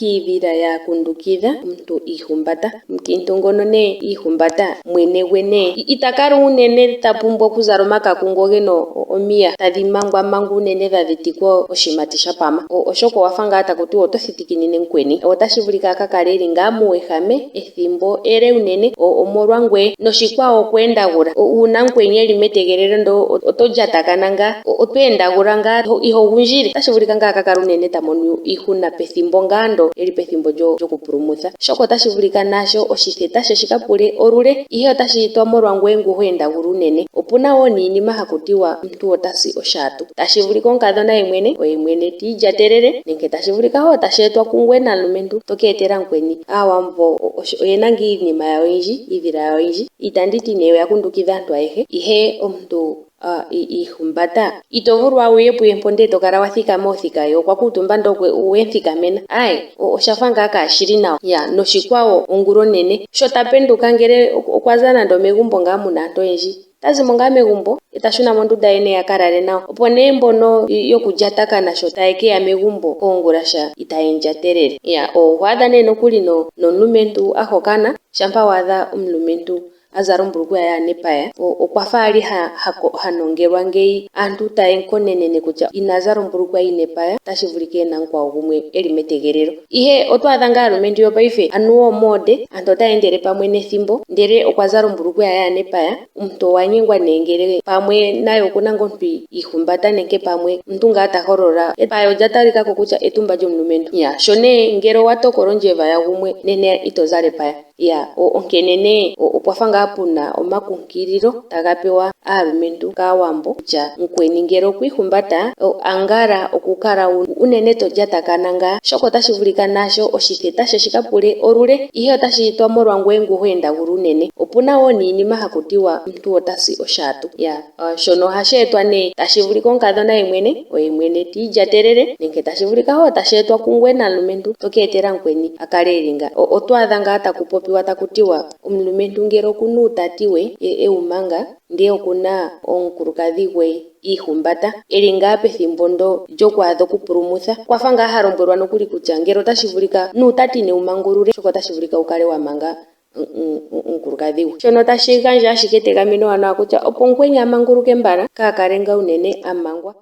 Kiidhila ya kundukidha omuntu iihumbata. Omukiintu ngono nee iihumbata mwene gwe nee ita kala unene ta pumbwa okuzala omakaku ngo gena omiya tadhi mangwamangwa unene dha dhitikwa oshimati sha pama, oshoka owafa ngaa taku tiwa oto thitikinine mukweni. Otashi vulika a ka kale eli ngaa muuwehame ethimbo ele unene omolwa ngweye. Noshikwawo okweendagula, uuna mukweni eli metegelelo ndele oto lyatakana ngaa, oto endagula ngaa iho gundjile. Otashi vulika ngaa a ka kale unene ta mono iihuna pethimbo ngaa ndo eli pethimbo lyokupulumutha, oshoka otashi vulika nasho oshitheta she shi ka pule olule, ihe otashi etwa molwa ngoye ngu ho endagula unene. Opu na wo niinima haku tiwa omuntu ota si oshaatu, tashi vulika omukadhona ye mwene oye mwene ti ilyatelele nenge tashi vulika wo tashi etwa kungoye namulumentu to ka etela mukweni. Aawambo oye na ngaa iinima yawo oyindji, iidhila yawo oyindji. Itandi ti nee oya kundukidha aantu ayehe, ihe omuntu iihumbata. Ito vulu wa wuye puye mpo ndele to kala wa thikama othika ye okwa kuutumba ndele owe mu thikamena. Aaye, osha fa ngaa kaashili nawa. Ya, noshikwawo ongula onene sho ta penduka ngele okwa za nande omegumbo ngaa mu na aantu oyendji, ota zi mo ngaa megumbo e ta shuna mondunda ye nee a ka lale nawa. Opo nee mbono yokulyatakana sho taye ke ya megumbo koongulasha itaye mu lyatelele. Ya, oho adha nee nokuli nomulumentu a hokana, shampa wa adha omulumentu a zala ombulukweya yaa na epaya. Okwa fa a li ha nongelwa ngeyi aantu taye mu konenene kutya ina zala ombulukweya yi na epaya, otashi vulika e na mukwawo gumwe e li metegelelo. Ihe oto adha ngaa aalumentu yopaife anuwa omoode, aantu otaya endele pamwe nethimbo, ndele okwa zala ombulukweya yaa na epaya, omuntu owa nyengwa nee ngele pamwe naye oku na ngaa omuntu i ihumbata nenge pamwe omuntu ngaa ta holola epaya olya talika ko kutya etumba lyomulumentu. Ya, sho nee ngele owa tokola ondjeva yagumwe nena ito zala epaya. Ya, onkene nee opwa fa ngaa pu na omakunkililo taga pewa aalumentu kAawambo kutya mukweni ngele okwa ihumbata, angala okukala unene to lyatakana ngaa, oshoka otashi vulika nasho oshitheta she shi ka pule olule, ihe otashi etwa molwa ngoye ngu ho endagula unene. Opu na wo niinima haku tiwa omuntu ota si oshaatu. Ya. Shono ohashi etwa nee tashi vulika omukadhona ye mwene oye mwene ti ilyatelele nenge tashi vulika wo tashi etwa kungoye namulumentu to ka etela mukweni a kale eli nga. Oto adha ngaa taku popiwa taku tiwa omulumentu ngele okuna uutati we e wu manga ndele okuna omukulukadhi gwe iihumbata eli ngaa pethimbo ndo lyoku adha okupulumutha okwa fa ngaa ha lombwelwa nokuli kutya ngele otashi vulika nuutati newu mangulule oshoka otashi vulika wu kale wa manga omukulukadhi gwe. Shono tashi gandja ashike etegameno ewanawa kutya opo mukweni a manguluke mbala, kaa kale ngaa unene a mangwa.